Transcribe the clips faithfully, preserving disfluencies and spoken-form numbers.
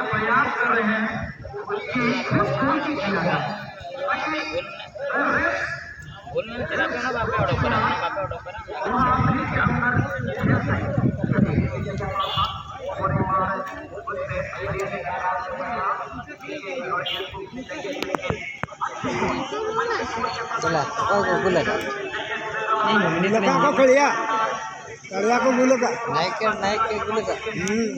प्रयास कर रहे हैं कि खुद कोई भी किया जाए। गोल में चला गया ना, बापे ऑर्डर करा, बापे ऑर्डर करा। ᱪᱟᱞᱟ, ᱚᱠᱚᱭ ᱠᱚ ᱜᱩᱞᱟᱹ? ᱞᱮᱠᱟ ᱠᱚ ᱠᱷᱟᱹᱲᱤᱭᱟ᱾ ᱠᱟᱲᱤᱭᱟ ᱠᱚ ᱜᱩᱞᱟᱹ ᱠᱟᱜ᱾ ᱱᱟᱭᱠᱮ, ᱱᱟᱭᱠᱮ ᱜᱩᱞᱟᱹ ᱠᱟᱜ᱾ ᱦᱩᱸ᱾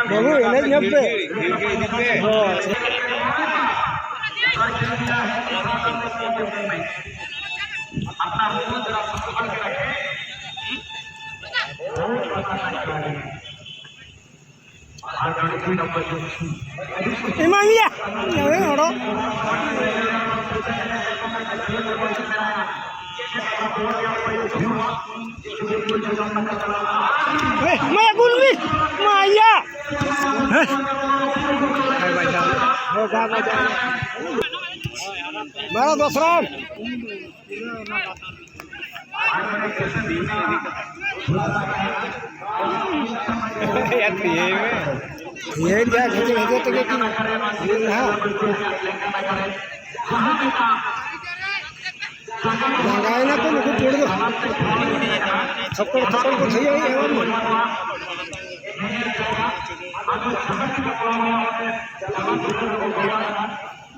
ᱵᱟᱹᱵᱩ, ᱮᱱᱮᱡ ᱧᱚᱜ ᱯᱮ᱾ ᱦᱳᱭ᱾ ᱮᱢᱟᱱ ᱜᱮᱭᱟ᱾ ᱦᱚᱲ᱾ ᱦᱮᱸ, ᱢᱟᱭᱟ ᱜᱩᱞ ᱢᱤ᱾ ᱢᱟᱭᱟ᱾ ᱦᱮᱸ᱾ ᱢᱟᱨᱟ ᱫᱚᱥᱨᱟ᱾ यार, तो यही में। ये क्या खींचे, खींचे तो लेकिन ये रहा। ᱞᱟᱸᱜᱟᱭᱮᱱᱟ ᱠᱚ ᱱᱩᱠᱩ ᱯᱩᱲ ᱫᱚ᱾ ᱛᱷᱚᱯᱚᱲ, ᱛᱷᱚᱯᱚᱲ ᱠᱚ ᱛᱷᱤᱭᱟᱹᱭᱮᱫᱼᱟ ᱵᱟᱝ᱾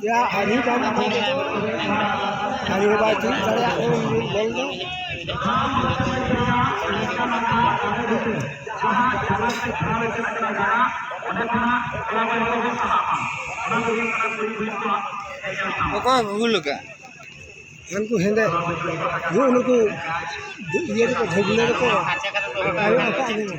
ᱭᱟ, ᱟᱹᱰᱤ ᱜᱟᱱ ᱦᱚᱲ ᱠᱚ ᱟᱹᱰᱤ ᱵᱟᱭ ᱛᱤᱭᱳᱜ ᱫᱟᱲᱮᱭᱟᱜ ᱠᱟᱱᱟ ᱵᱚᱞ ᱫᱚ᱾ ᱚᱠᱚᱭ ᱜᱳᱞ ᱟᱠᱟᱫ? ᱦᱟᱱᱠᱩ ᱦᱮᱸᱫᱮ, ᱱᱩᱜᱼᱩ ᱱᱩᱠᱩ ᱤᱭᱟᱹ ᱨᱮᱠᱚ, ᱰᱷᱟᱹᱵᱞᱟᱹ ᱨᱮᱠᱚ ᱟᱭᱚ ᱟᱠᱟᱫ ᱫᱚ᱾